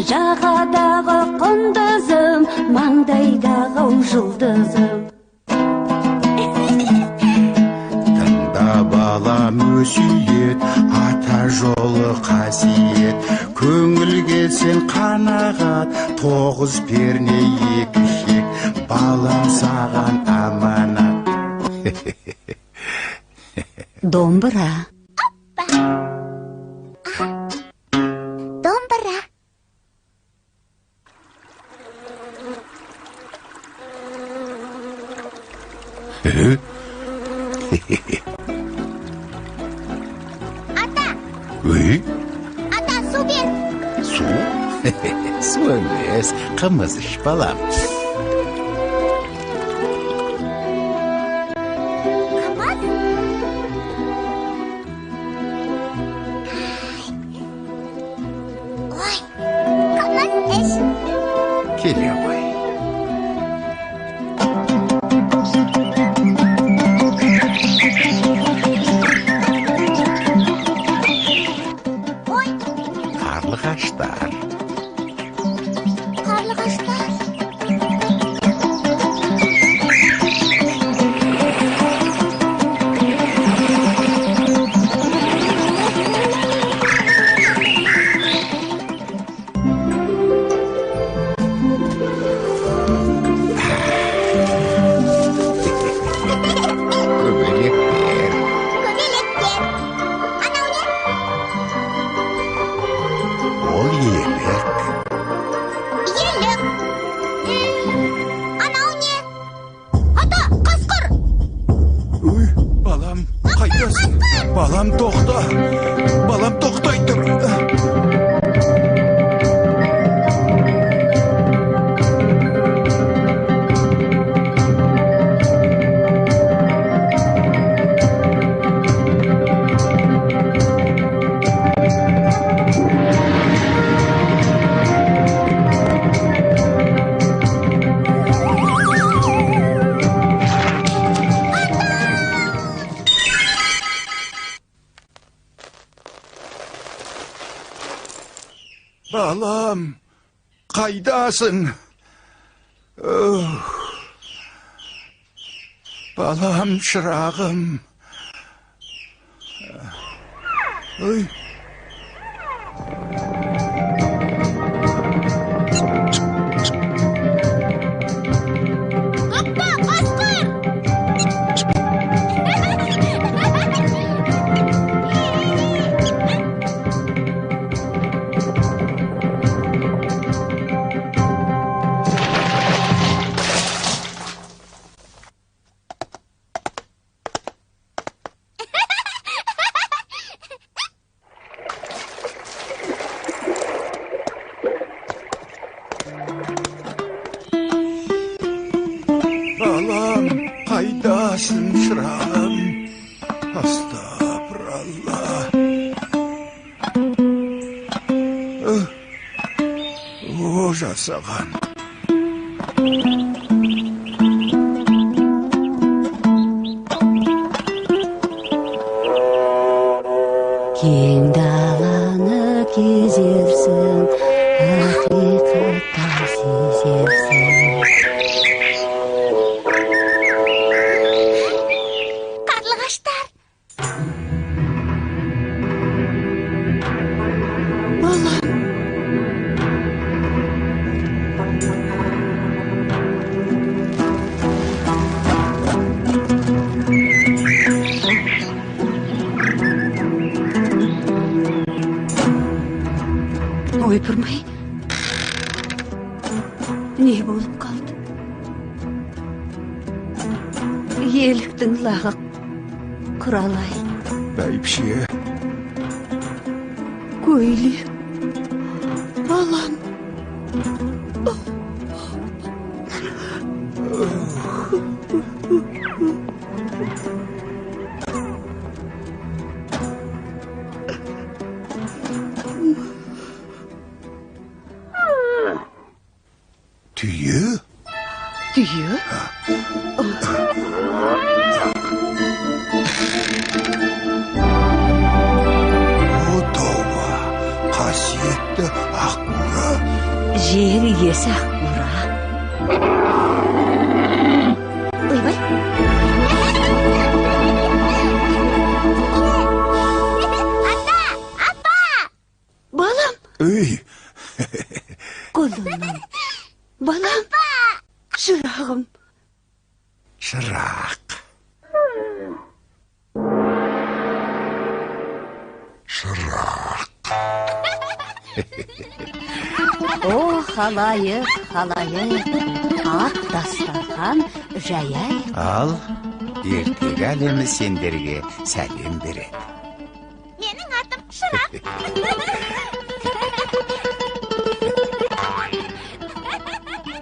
Жағадағы құндызым, маңдайдағы жұлдызым. Тыңда балам өсиет, ата жолы қасиет. Көңілге сен қанағат, 9 перне 2 шек. Балам саған аманат. Домбыра. Домбыра. Ата. Үй? Ата, су бер. Су? Су емес, қымыз іш, балам. Қымыз? Ой, қымыз іш. Келе ғой. Ой. Қарлығаштар. Қарлығаштар. Көбелектер. Көбелектер. Анау не? Ол елік. Елік. Анау не? Ата, қасқыр. Ой, балам, қайдасың? Балам, тоқта. Балам, тоқтай тұр. Балам, қайдасың? Балам, шырағым. Ой. Апа, қасқыр! Балам, қайдасың, шырағым? Астапыралла. О, жасаған. Кең даланы кезерсің, ақиқатты сезерсің. Қарлығаштар. Балам. Ойпырмай, не болып қалды? Еліктің лағы құралай. Бәйбіше. Көйлек. Балам. Түйе? Түйе? О, тауба, қасиетті Ақбура. Жер иесі Ақбура. Ойбай. Ата, апа! Балам. Үй. Құлыным. Балам. Шырағым. Шырақ. Шырақ. О, халайық, халайық, ақ дастархан жаяйық. Ал, ертегі әлемі сендерге сәлем береді. Менің атым Шырақ.